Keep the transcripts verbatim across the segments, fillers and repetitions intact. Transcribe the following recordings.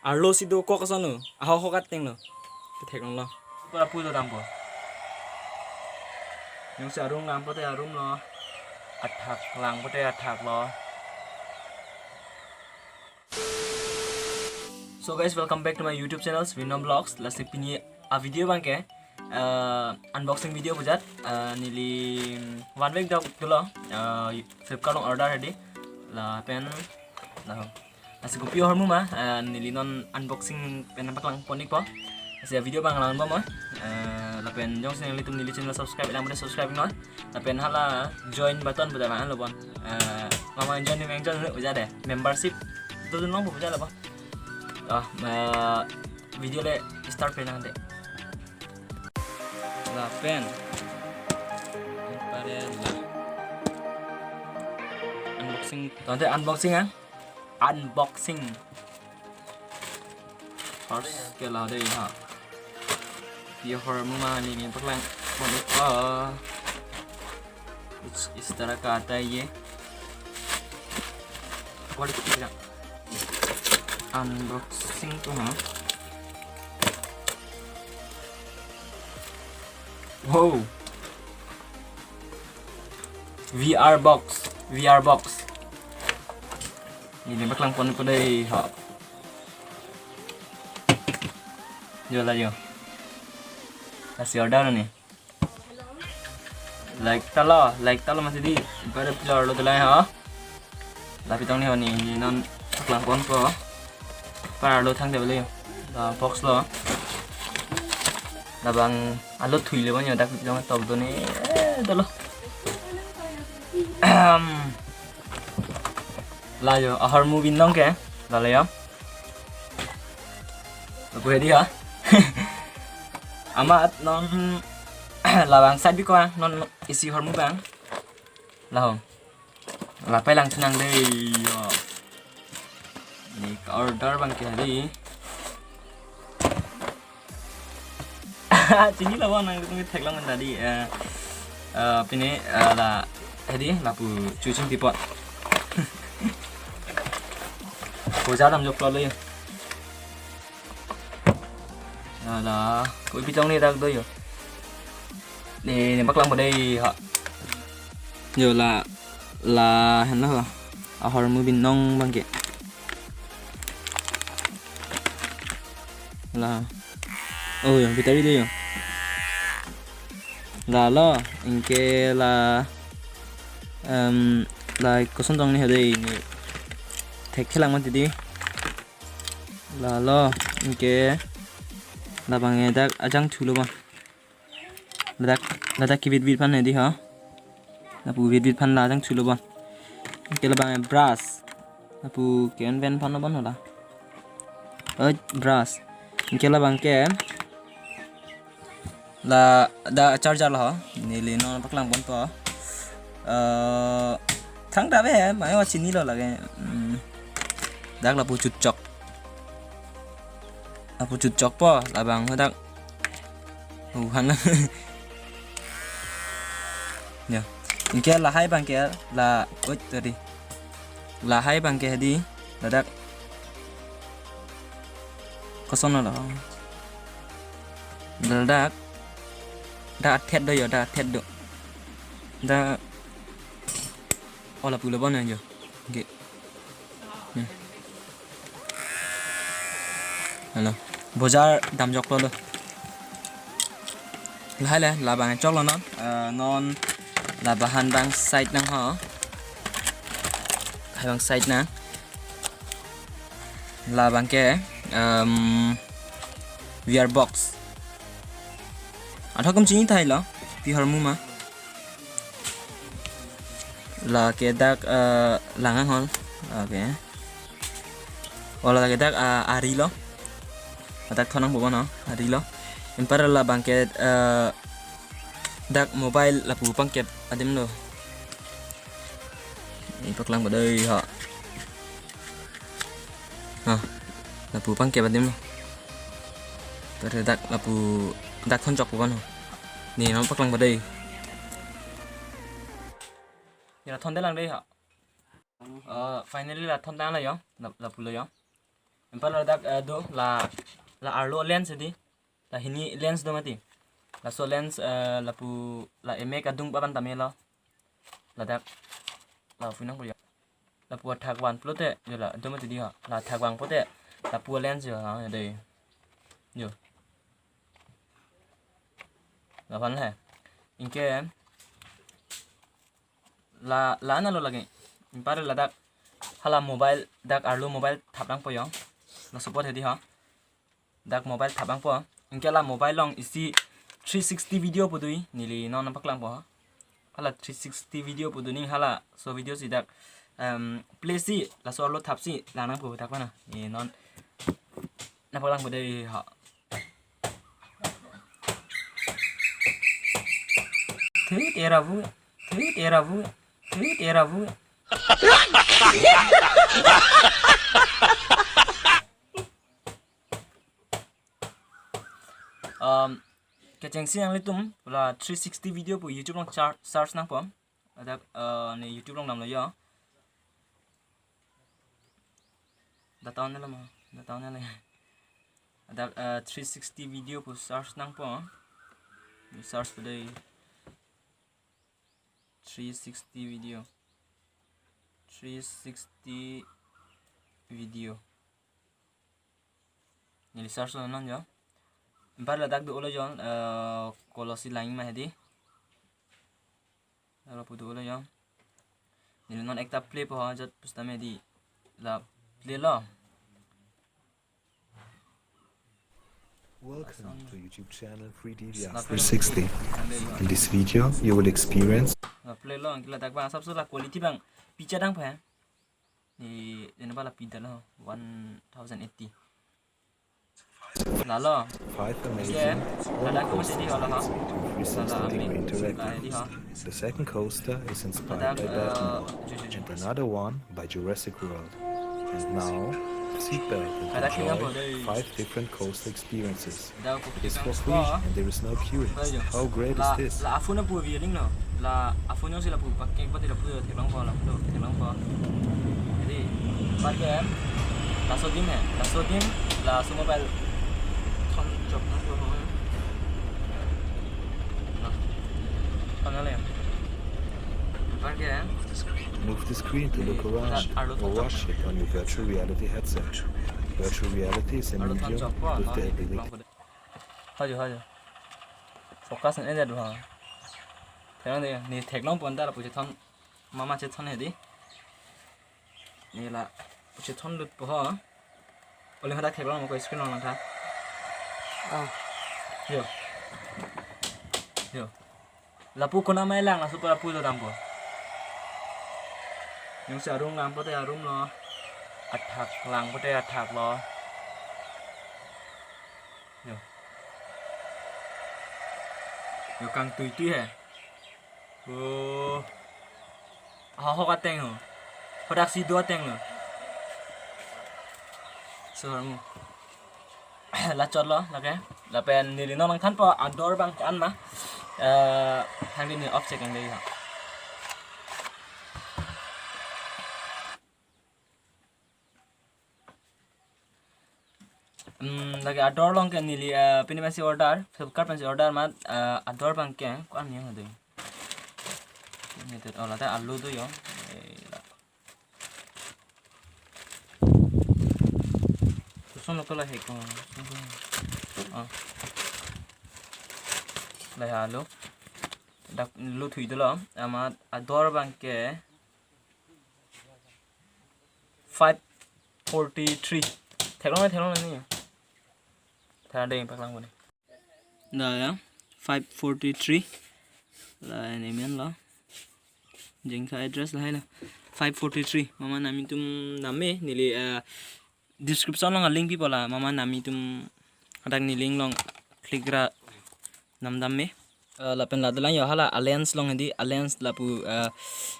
Arlo si dokok ason lo. Ahok hok ateng lo. Kethek longlo. Pura pulo dampo. Jongsi arum lang pote arum lo. Athak lang pote athak lo. So guys, welcome back to my YouTube channel, Winom Vlogs. Lasi pini a video abangke, eh, unboxing video pu ajat, eh, neli one week dok dolo, eh, Flipkart along order hedi. Lapen, la, lasi kopi ahormu ma, eh, neli non unboxing pen nangpaklang pon-ikpo. Lasi video abang langpo mo. Eh, lapen jongsi nanglitum neli channel subscribe lang pote subscribe noi. Lapen hala join button pu abang lobon. Eh, mama join ni meng join pu ajat de. Membership tu dun long pu ajat lobon. Ah, eh, video le start pe nang de. Lapen. Pare la. Unboxing. Tangte unboxing ah. Unboxing. First ke la dei ha. Kopi ahormu ma neli nangpaklang pon-ikpo. Kuch is tarah ka aata hai ye. Quality kya? Unboxing to ha. Wow. V R box, V R box. Neli nangpaklang pon-ikpo dei ha. Jo la jo. Lasi order ni. Like ta lo, like ta lo masi dei. Pare pilor lo delai ha. Lapi tong ni ho neli non paklang ponpo. Pare arlo thang de bele. La box lo. Labang arlo thui le bang yo dak pitong tok do ni. Eh, dolo. Ahem. La jo, ahormu binong ke. La le yo. Lapu hedi ha. Amat non labang side biko ah, non isi ahormu abang. La ho. La pailang thu nang dei yo. Neli ka-order abangke hedi. Chinilo nangtum theklong mena dei, eh, eh, pine, eh, la hedi lapu chuching tipot. Bojar damjoklo lo yo. La la, kopi pitong ni dak do yo. Neli nangpaklangpo dei ha. Jo la, la henlo ha. Ahormu binong abangke. La. Oh, yo, battery do yo. La lo, anke la, em, la koson tong ni hedi ni. Thekthelang mati dei. La lo, anke labang dak ajang thulo bang. Ladak, ladak kebit bit aphan hedi ha. Lapu bit bit aphan la ajang thulo bang. Anke labang brush. Lapu ken pen aphan lo bang la. Oi, brush. Anke labangke. La, dak charger lo ho. Neli non paklang ponpo. Eh, thangta be, mai wa chinilo lake. Hmm. Dak lapu chutchok. Lapu chutchokpo, labang hadak. Uhan. Ya. Anke lahai abangke la, oi, tadi. Lahai abangke hedi, ladak. Koson lo. Ladak. Dak athet do yo, dak athet do. Dak. Oh, lapu lo bang yo. Oke. Hmm. Halo. Bojar damjoklo lo. Lahai le, labang choklo non. Eh, non labang han abang side nang ho. Hai abang side nang. Labangke, em, V R box. Athok kum chini thailo, kopi ahormu ma. Lake dak, eh, lang-an hol. Oke. Oh, lake dak, eh, ari lo. Dak thon nangpo bang no, ari lo. Anpar labangke, eh, dak mobile lapu pangkep adim lo. Neli paklangpo dei ha. Ha. Lapu pangkep adim lo. Pada dak lapu dak thon chokpo bang no. Neli non paklangpo dei. Ya thon de lang dei ha. Eh, finally la thon tanglo yo. La, lapu lo yo. Anpar ladak, eh, do la, la arlo lens di. La hini lens do mati. Laso lens, eh, lapu la emek adung papan tame lo. Ladak la phu nangpo jo. Lapu athak van pulote jo la do mati di ha. La athak vang pote lapu lens jo ha dei. Jo. Laphan he. Anke la, la-an lo lagi. Anpar ladak hala mobile, dak arlo mobile thap nangpo jo. Laso apot hedi ha. Dak mobile thap nangpo. Anke la mobile along isi three sixty video pu do, neli non paklangpo. Hala three sixty video pu do ning, halaso video si dak, em, play si, laso arlo thap si lang nangpo dak mana. Ne non nangpaklangpo dei ha. Thut era bu, thut era bu, thut era bu. Um, kechengsi nanglitum la three sixty video pu YouTube along char-, search nangpo. Ladak, uh, ne YouTube along damlo jo. Data on lo ma, data on lo. Ladak, uh, three sixty video pu search nangpo. Ne search pu dei three sixty video. Three sixty video. Neli search lo non jo. Anpar ladak do lo jo, eh, kolosi lang ma hedi. Lapu do lo jo. Neli non ekta play po ha jat pusitame di. La play lo. Welcome to YouTube channel three D V R three sixty. In this video, you will experience. La play lo, anke ladak bang asapso la quality bang picha dang pa. Ni, ini bala pida lo, one thousand eighty. Lalo. Five amazing, okay, one coaster takes me to a three sixty degree interaction. The second coaster is inspired by Batman, and another one by Jurassic World. And now, sit back and enjoy five different coaster experiences. It's for free and there is no queuing. How great is this? La aphone pu viewing no. La aphone si lapu pakai pati lapu theklongpo, lapu theklongpo. Jadi, parke laso dim he, laso dim, laso mobile thon chok na ko. Na. Thon ale. Parke. Move the screen to look around or watch it on your virtual reality headset. Virtual reality is a medium with the ability. Hajo, hajo. Focus na eja duha. Theklong de, ne theklongpo anta lapu chethon, mama chethon hedi. Ne lapu chethon lutpo ho. Ole hadak theklong mo ko screen along tha. Ah. Jo. Jo. Lapu konat ma lang, laso pa lapu do dampo. Jongsi arum lang pote arum lo. Athak lang pote athak lo. Jo. Jo kangtuitui he. Oh. Ahok ateng ho. Hadak si do ateng lo. So, mo. La chot lo, lake. Lapen neli non nangthanpo ador bang ko-an ma. Eh, hang di ne off check ang dei ha. Hmm, lake ador along ke neli, eh, pini pensi order, Flipkart pensi order ma, eh, ador bang ke, ko-an yang hadi. Ini tuh, oh, lata alu tuh yo. Eh, la. Susun lo to la heko. Oh. La alu. Dak lu thui dolo, amat ador bang ke five forty-three. Theklong, theklong ni. Tha dei paklang ko ni. Da ya, five forty-three. La ini men lo. Jengka address lahai lo. Five forty-three. Mama nami tum name neli, eh, description along link pipo la. Mama nami tum hadak ne link along click ra nam dam me. Eh, lapen la dolang yo hala alliance along hedi alliance lapu, eh,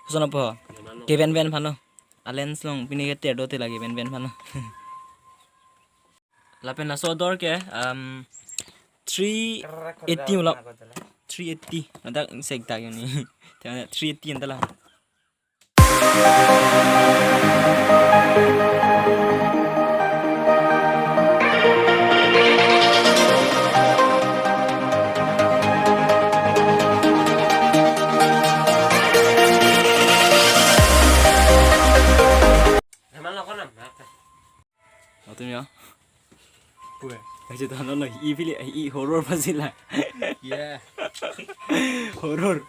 koson apo. Keven ven phano. Alliance along pini ke ter do te lagi ven ven phano. Lapen laso ador ke, um, three eighty ulo. Three eighty. Ada sek tak ini. Three eighty anta la. Atum ya. Kue. Kasi to ano lo, i pili, i horror pa sila. Yeah. Horror.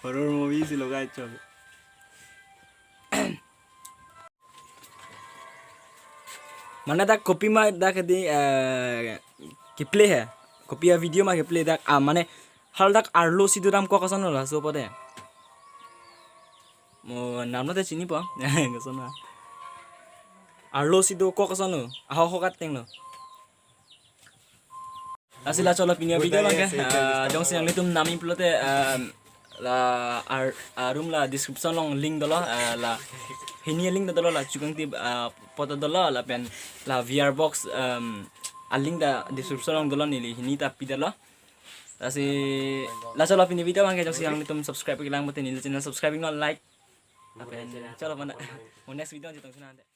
Horror movie si lo guys, chol. Mane dak kopi ma dak di, eh, ke-play he. Kopi a-video ma ke-play dak, ah, mane hal dak arlo si do dam kok ason lo laso pote. Mo namno te chinipo. Koson na. Arlo si do kok ason lo. Ahok hok ateng lo. Lasi la cholo pini a-video abang ke. Ah, jongsi nanglitum nami pulote, ah, la ar-, arum la description along link dolo, ah, la hini link dolo, la Chukangtip, ah, poto dolo, lapen la V R box, um, a-link ta description along dolo, neli hini ta pidolo. Lasi la cholo pini a-video abang ke, jongsi nanglitum subscribe kelang pulote neli channel subscribe non, like. Lapen cholo mana. Mo next video chetong sina ante.